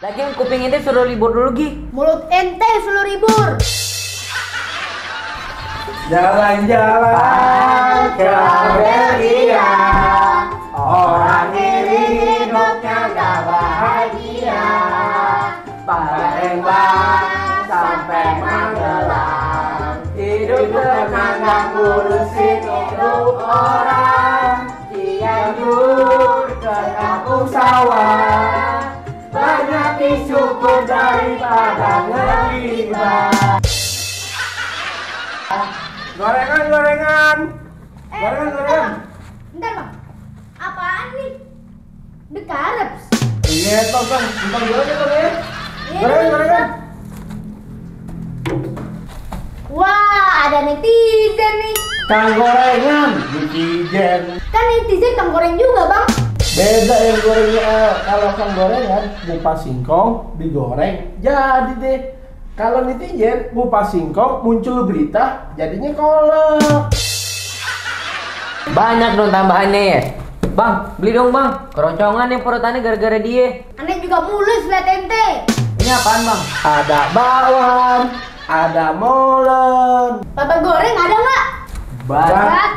Lagian kuping ente suruh libur dulu Gi. Mulut ente suruh libur. Jalan-jalan ke Belgia, orang iri hidupnya gak bahagia. Palembang sampai Magelang, hidup tenang gak ngurusin hidup orang. Cianjur ke kampung sawah, banyak disyukur daripada ngegibah. Gorengan. Bentar bang, apaan nih? The Carrots. Iya toh bang, bang gorengan. Wah, ada netizen nih. Kang gorengan, netizen. Kan netizen kang goreng juga bang. Beda yang gorengnya. Kalau kang gorengan, kupas singkong digoreng, jadi deh. Kalau netizen, kupas singkong muncul berita, jadinya kolak. Banyak dong tambahannya ya. Bang, beli dong bang. Keroncongan nih perutannya gara-gara dia. Aneh juga mulus liat ente. Ini apaan bang? Ada bawang, ada molen. Babat goreng ada nggak? Bat.